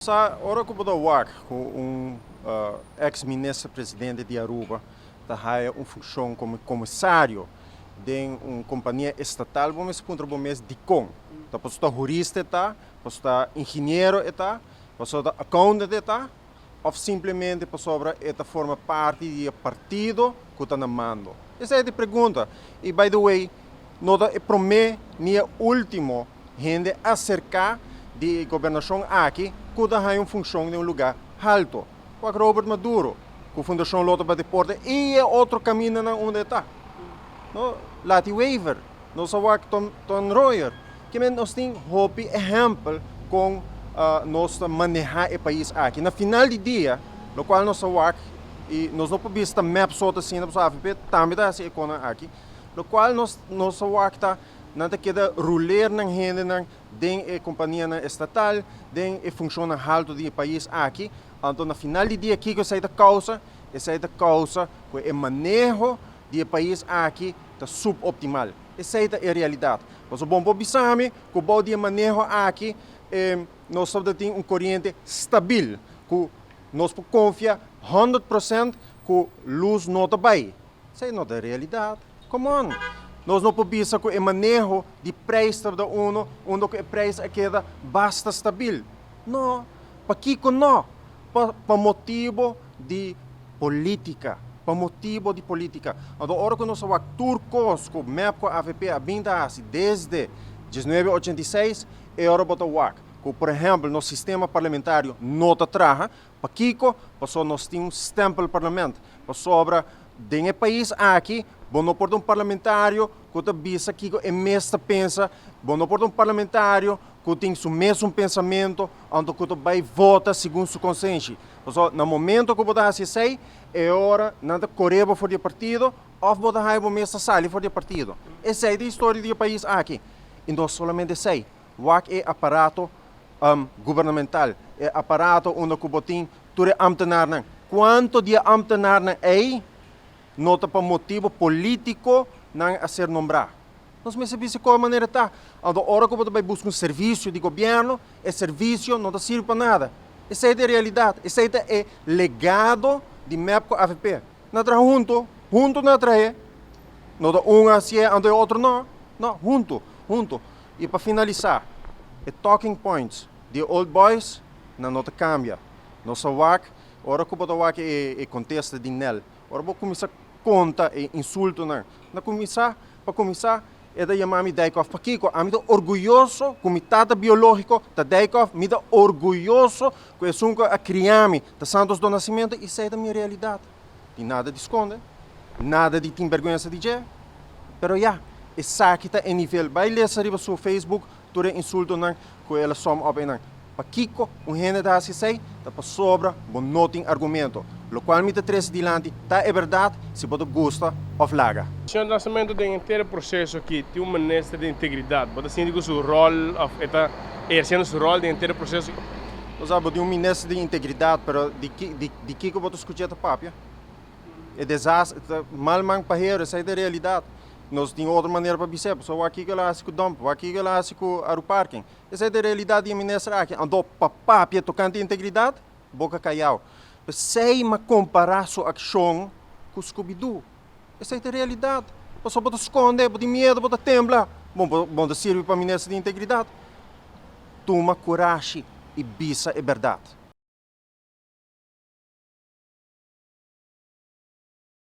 Sa ora ku bo ta wak ku un eks minister presidente di Aruba ta haya un funshon komo komisario den un kompania estatal bo mester puntra bo mes dikon. Ta pasobra ta hurista e ta, pasobra ta ingeniero e ta, pasobra ta accountant e ta òf simplemente pasobra e ta forma parti di e partido ku ta na mando? Esei ta e pregunta. I by the way no ta e promé ni e último hende aserká di e gobernashon aki ku ta haña un funshon den un lugá halto. Wak Robert Maduro ku Fundashon Lotto pa Deporte i e otro kamindanan unda e ta. No, Lati Wever, nos a wak Ton Ton Royer. Kimen nos tin hopi ehèmpel kon nos ta manehá e pais aki. Na final di dia, lokual nos a wak i nos no por bisa ta mep so ta asina pasobra avp tambe ta hasi e konan aki. Lokual nos nos a wak ta Nan ta keda ruler nan hendenan den e kompanianan estatal, den e funshonnan haltu di e pais aki. Anto na final di dia kiko esei ta kousa? Esei ta kousa ku e maneho di e pais aki ta suboptimal. Esei ta e realidat. Pasobra bon por bisa mi ku bou di e maneho aki nos tabata tin un koriente stabil, ku nos por konfia 100% ku lus no ta bai. Esei no ta e realidat. Come on! Nos no por bisa ku e maneho di prijs tabata uno unda ku e prijs a keda basta stabil. No. Pakiko no? Pa pa motibo di politica. Pa motibo di politica. Anto ora ku nos a wak tur kos ku mep ku avp a bin ta hasi desde 1986, e ora bo ta wak ku por ehempel nos sistema parlamentario no ta traha. Pakiko? Pasobra nos tin un stempelparlament. Pasobra den e pais aki bo no por ta un parlamentario ku ta bisa kiko e mes ta pensa, bo no por ta un parlamentario ku tin su mesun pensamentu anto ku ta bai vota segun su konsenshi. Pasobra na momento ku bo ta hasi esei, e ora nan ta kore bo for di e partido òf bo ta haña bo mes ta sali for di e partido. Esei ta e historia di e pais aki. I no solamente esei, wak e aparato gubernamental, e aparato unda ku bo tin tur e ambtenarnan. Kuantu di e ambtenarnan ei no ta pa motibu polítiko nan a ser nombrá? Nos mester bisa kon e manera ta. Anto ora ku bo ta bai buska un servisio di gobièrnu, e servisio no ta sirbi pa nada. Esei ta e realidat, esei ta e legado di mep ku avp. Nan a traha huntu, huntu nan a trahe. No ta un a hasié anto e otro no. No, huntu, huntu. I pa finalisá, e talking points di e old boys nan no ta kambia. Nos a wak, ora ku bo ta wak e kontesta di Nel, ora bo kuminsá konta e insultonan, na kuminsá, pa kuminsá e ta yama mi Dijkhoff. Pakiko? Ami ta orguyoso ku mi tata biológiko ta Dijkhoff, mi ta orguyoso ku esun ku a kria mi ta Santos do Nascimento i esei ta mi realidat. Tin nada di skonde, nada di tin bèrgwensa di dje. Pero ya, esaki ta e nivel. Bai lesa riba su Facebook tur e insultonan ku el a som op einan. Pakiko un hende ta hasi esei? Ta pasobra bo no tin argumento. Lokual mi ta trese dilanti ta e bèrdat, si bo ta gusta òf laga. Señor Nascimento, den henter e proseso aki tin un minister di integridat. Bo ta sinti ku su ròl òf e ta ehersiendo su ròl den henter e proseso? Bo sa, bo tin un minister di integridat, pero di di kiko bo ta skuch'é ta papia? E desastre, ta mal man pahero, esei ta e realidat. Nos tin otro manera pa bis'é, pasobra wak kiko el a hasi ku dump, wak kiko el a hasi ku Aruparking. Esei ta e realidat di e minister aki. Anto pa papia tokante integridat, boka kayau. P'esei m'a kompará su akshon ku Scooby-Doo. Esei ta e realidat. Pasobra bo ta skonde, bo tin miedu, bo ta tembla. Bon, bo no ta sirbi pa minister di integridat. Tuma kurashi i bisa e bèrdat.